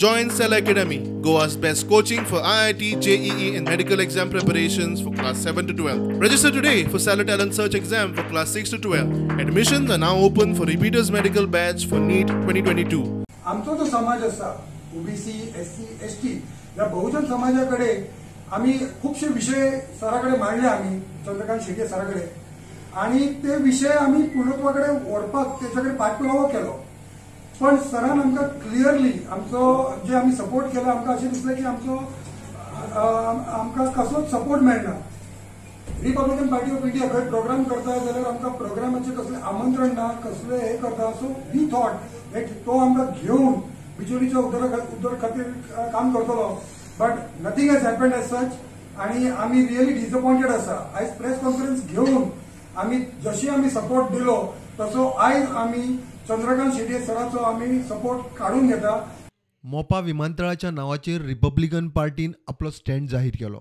Join Cell Academy, Goa's best coaching for IIT, JEE and medical exam preparations for class 7 to 12. Register today for Stellar Talent Search exam for class 6 to 12. Admissions are now open for repeaters medical batch for NEET 2022. आमचो जो समाज आसा OBC, SC, ST ह्या बहुजन समाजा कडेन आमी खुबशे विशय सरा कडेन मांडले आमी चंद्रकांत शेट्ये सरा कडेन आनी ते विशय आमी पूर्णत्वा कडेन व्हरपाक तेच्या कडेन पाठपुरावो केलो. पण सरान आमकां क्लियरली आमचो जे आमी सपोर्ट केला आमकां अशें दिसलें की आमचो आमकां कसलोच सपोर्ट मेळना. रिपब्लिकन पार्टी ऑफ इंडिया खंय प्रोग्राम करता जाल्यार आमकां प्रोग्रामाचें कसलें आमंत्रण ना, कसलें हें करता. सो we thought that तो आमकां घेवन बिचोलीच्या उदर खातीर काम करतलो, but nothing has happened as such. आनी आमी रियली डिसअपॉयंटेड आसा. आयज प्रेस कॉन्फरन्स घेवन आमी जशी आमी सपोर्ट दिलो तसो आयज आमी चंद्रकांत शेट्ये सराचो आमी सपोर्ट काडून घेता. मोपा विमानतळाच्या नांवाचेर रिपब्लिकन पार्टीन आपलो स्टँड जाहीर केलो.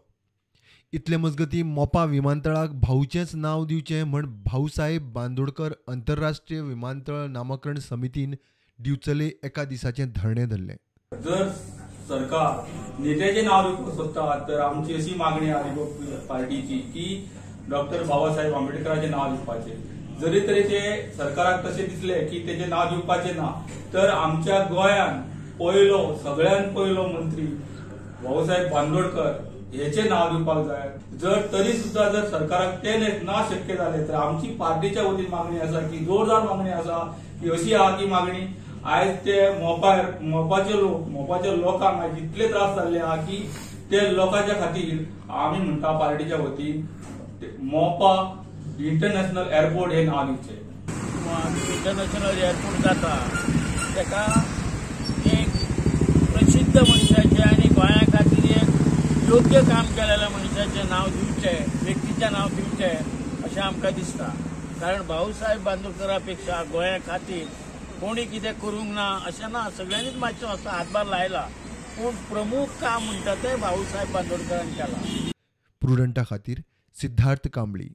इतले मजगतीं मोपा विमानतळाक भाऊचेंच नांव दिवचें म्हण भाऊसाहेब बांदोडकर आंतरराष्ट्रीय विमानतळ नामकरण समितीन दिवचले एका दिसाचें धरणें धरलें. जर सरकार नेत्याचें नांव दिवपाक सोदता तर आमची अशी मागणी आहा रिपब्लिकन पार्टीची की डॉक्टर बाबासाहेब आंबेडकराचें नांव दिवपाचें. जरी तरी ते सरकाराक तशें दिसलें की तेजें नांव दिवपाचें ना तर आमच्या गोंयान पयलो सगळ्यान पयलो मंत्री भाऊसाहेब बांदोडकर हेचें नांव दिवपाक जाय. जर तरी सुद्दां जर सरकाराक तें ना शक्य जालें तर आमची पार्टीच्या वतीन मागणी आसा की जोरदार मागणी आसा की अशी आहा की मागणी आयज ते मोपाचे लोक मोपाच्या लोकांक आयज इतले त्रास जाल्ले आहा की ते लोकांच्या खातीर आमी म्हणटा पार्टीच्या वतीन मोपा इंटरनॅशनल एअरपोर्ट हे नांव दिवचें. इंटरनॅशनल एअरपोर्ट जाता ताका एक प्रसिद्ध मनशाचें आनी गोंया खातीर एक योग्य काम केलेल्या मनशाचें नांव दिवचें, व्यक्तीचें नांव दिवचें अशें आमकां दिसता. कारण भाऊसाहेब बांदोडकरा पेक्षा गोंया खातीर कोणी कितें करूंक ना अशें ना, सगळ्यांनीच मातशें असो हातभार लायला, पूण प्रमुख काम म्हणटा तें भाऊसाहेब बांदोडकरान केलां. प्रुडंटा खातीर सिद्धार्थ कांबळी.